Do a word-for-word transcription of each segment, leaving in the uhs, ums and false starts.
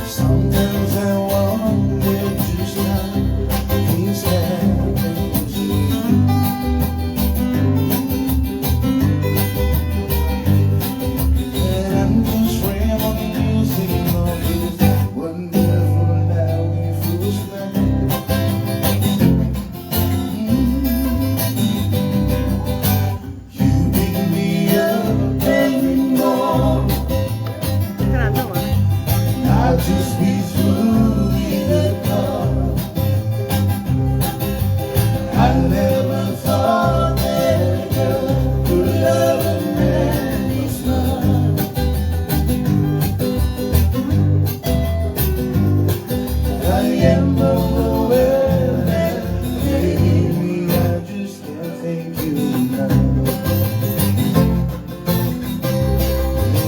Sometimes I wonder just how this happens to me. And I'm just reminiscing of this wonderful night we first met. You pick me up every morning. I just be through with the call. I never thought that a girl could love a man this much. I am overwhelmed, baby, I just can't thank you enough.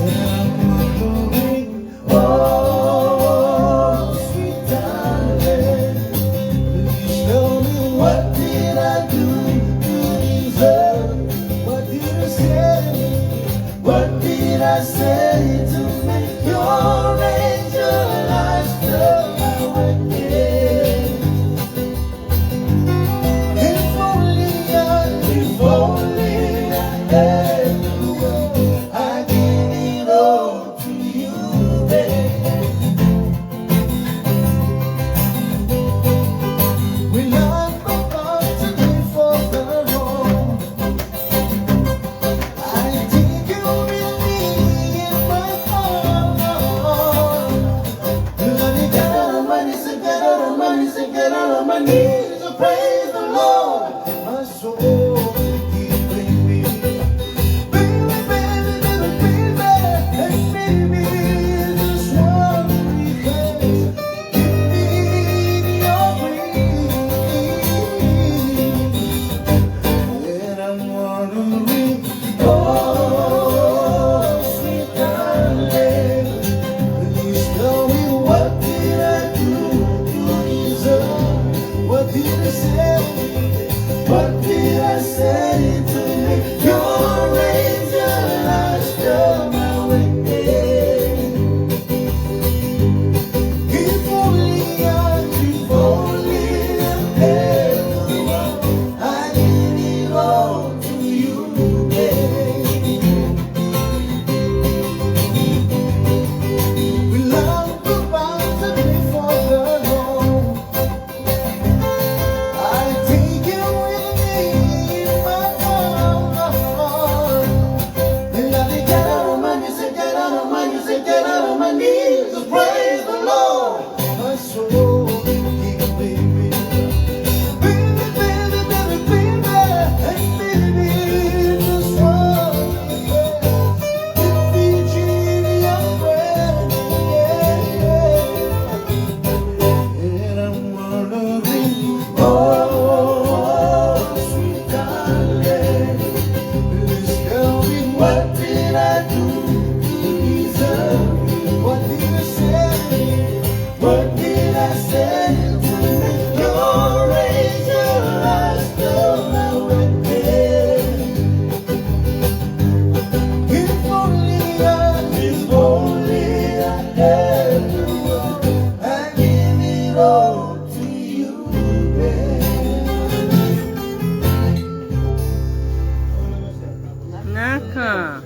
And I'm wondering, oh, sweet darling, please tell me, what did I do to deserve? What did I say? What did I say to make your angel eyes turn away? If only I, if only I had the world, I give it all to you, babe. We love the thoughts of you for the road. I take you with me in my heart. Let me get out of my knees and get out of my knees and get out of my knees to praise the Lord. My soul, keep me. Baby, baby, baby, baby, hey, baby, just one request. Give me your breath. And I'm wondering, oh, sweet darling, please tell me, what did I do to deserve? What did I say? What did I say to make your angel eyes turn away? If only I, if only I had the world, I give it all to you, babe. We love the bounty for the Lord. I take you with me in my heart. And I get out of my knees, I get out of my knees, I get out of my knees to praise the Lord. My soul, keep me. Baby, baby, baby, baby, hey, baby, just one. If you give me your breath, yeah, yeah. And I'm wondering, oh, sweet darling, please tell me, what did I do to deserve it? What did I say? What did I say to make your angel eyes turn away? If only I, if only I had the world, I give it all to you, babe. Naka.